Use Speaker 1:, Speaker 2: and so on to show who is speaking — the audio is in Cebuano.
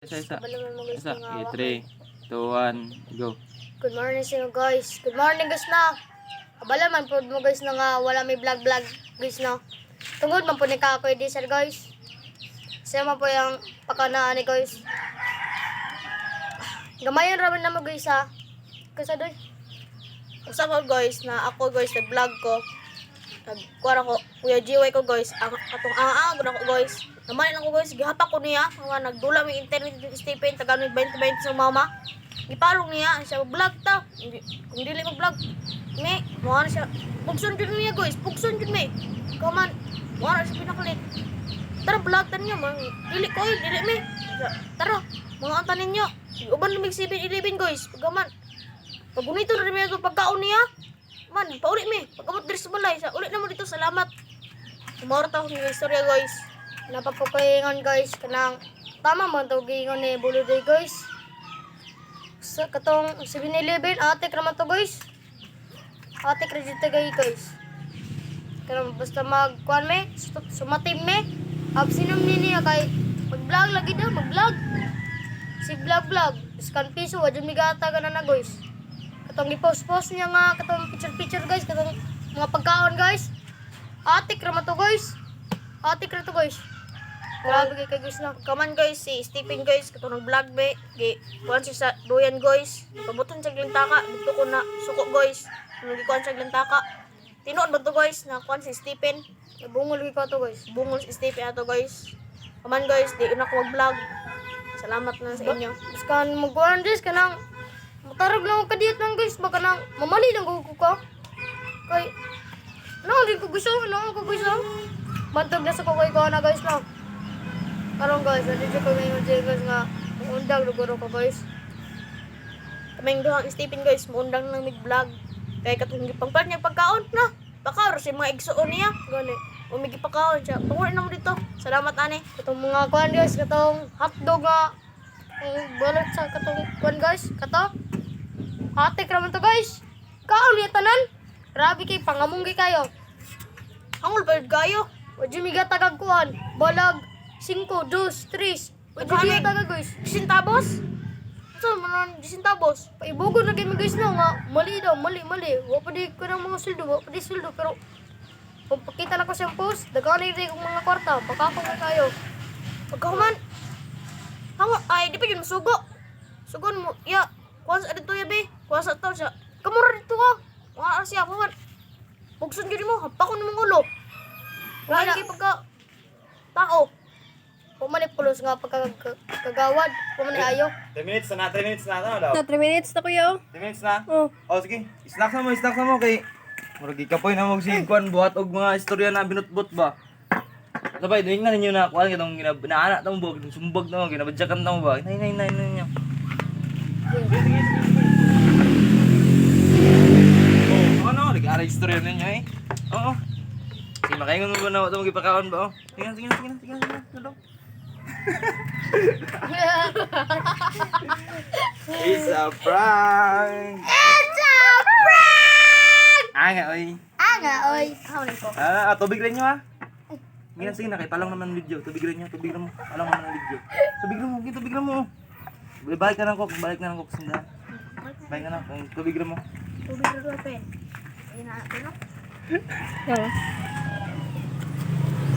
Speaker 1: Isa, isa.
Speaker 2: Kabalo man mo, guys,
Speaker 1: Isa.
Speaker 2: nga
Speaker 1: Okay, 3, 2, 1, go.
Speaker 2: Good morning sa inyo, guys. Good morning, guys, na. Kabalo man po mo, guys, na nga wala may vlog vlog, guys, no. Tungod man po ni Kakoy di sir, guys. Siya man po yung pakanaan ni guys. Gamayon raman na mo, guys, ha. Kasi doy.
Speaker 3: Usa ko, guys, na ako, guys, nag-vlog ko. Nagkuha ko, Kuya GY ko, guys. Ang atong ang ako, guys. Naman lang ko, guys, gihapak ko niya. Nga nagdula may internet ni Stephen, taga mig 20-20 sa mama. Gipalong niya, siya vlog ta. Kung dili mag-vlog, me, mo na siya. Pugson jud niya, guys, pugson jud me. Kaman, mo na siya pinakalit. Tara, vlog ta niyo, man. Dili ko, eh, dili me. Siya, tara, mga anta ninyo. Uban lumig 7-Eleven, guys. Pagkaman, pag unito na rin may pagkaon niya, man, pauli mi. Pag abot diri sa balay, sa uli na mo dito, salamat. Tumawar ta akong istorya, guys.
Speaker 2: Napapukaingon, guys, kanang tama man to giingon ni Buluday, guys. Sa katong 7-Eleven, ate raman to, guys. Ate ra jud tagay, guys. Kanang basta mag kuan me, sumatim me. Absinom ni niya kay mag-vlog lagi daw, mag-vlog. Si vlog vlog, iskan piso wa jud migata na na, guys. Katong gi-post-post niya nga katong picture-picture, guys, katong mga pagkaon, guys. Atik ra man to, guys. Atik ra to, guys. Grabe kay kay guys na.
Speaker 3: Kaman, guys, si Stephen, guys, katong nag-vlog be, gi kuan siya sa duyan, guys. Pabutan siya glintaka, dito ko na suko, guys. Nung gikuan siya glintaka. Tinuod ba to, guys, na kuan si Stephen?
Speaker 2: Nabungol gyud ko to, guys.
Speaker 3: Bungol si Stephen ato, guys. Kaman, guys, di na ko mag-vlog. Salamat na sa inyo.
Speaker 2: Biskan magkuan, guys, kanang matarog lang ako kadiyot lang, guys, baka nang mamali lang ko ka. Kay no, di ko gusto, no, ko gusto. Bantog na sa ko kay ko na, guys, no. Karon, guys, dito ko ngayon dyan, guys, nga undang luguro ko, guys.
Speaker 3: Kaming duhang Stephen, guys, muundang nang mig-vlog. Kay katong gipangpalit niya pagkaon na. Baka ro si mga igsuon niya.
Speaker 2: Gani.
Speaker 3: Umigi pagkaon siya. Panguli na mo dito. Salamat ane.
Speaker 2: Katong mga kuan, guys, katong hotdog nga ang balot sa katong kuan, guys, kato. Atik raman to, guys. Kaon niya tanan. Grabe kay pangamunggi kayo.
Speaker 3: Hangol pa yun kayo.
Speaker 2: O jumiga tagag kuan, balag 5, 2, 3. O jumiga tagag, guys.
Speaker 3: Disintabos? Ito man disintabos.
Speaker 2: Paibugo na gyud mi, guys, no nga mali daw, mali mali. Wa pa di ko ng mga sweldo, wa pa di sweldo, pero kung pakita na ko siyang post, daghan na kong mga kwarta, baka ko kayo.
Speaker 3: Pagkahuman. Hangol ay di pa yun masugo. Sugon mo ya. Kuha sa dito ya be. Kuha sa to siya.
Speaker 2: Kamura dito ka.
Speaker 3: Mga siya kuha. Pugson gyud mo, hapakon mo ulo.
Speaker 2: Wala.
Speaker 3: Wala kay pagka tao.
Speaker 2: Wa man ni pulos nga pagkagawad, wa man ni ayo.
Speaker 1: 3 minutes na, 3 minutes na. Ano daw?
Speaker 4: Na 3 minutes na, kuya, oh.
Speaker 1: 3 minutes na?
Speaker 4: Oh.
Speaker 1: Oh, sige. Snack na mo, snack na mo kay murag gikapoy na mo sige kuan buhat og mga istorya na binutbot ba. Sabay, tingnan ninyo na kuan katong ginaana ta mo ba, sumbag na mo, ginabadyakan ta mo ba. Nay nay nay nay ninyo. Sige, sige, sige. Oh, ano, nag-aral istorya ninyo eh. Oo. Sige, makaingon mo ba na ito magipakaon ba? Oh. Sige na, sige na, sige na, sige na, sige na, sige na. It's a prank!
Speaker 2: It's a prank!
Speaker 1: Anga, oy.
Speaker 2: Anga, oy. Hawin ko.
Speaker 1: Ah, tubig rin nyo ah. Sige na, sige na, kay palong naman ang video. Tubig rin nyo, tubig rin mo. Palong naman ang video. Tubig rin mo, sige, tubig rin mo. Balik na lang ko, balik na lang ko. Sundan. Balik na lang, kung tubig rin mo.
Speaker 3: Tubig ra pen. Ayun na, ano?
Speaker 4: Oh.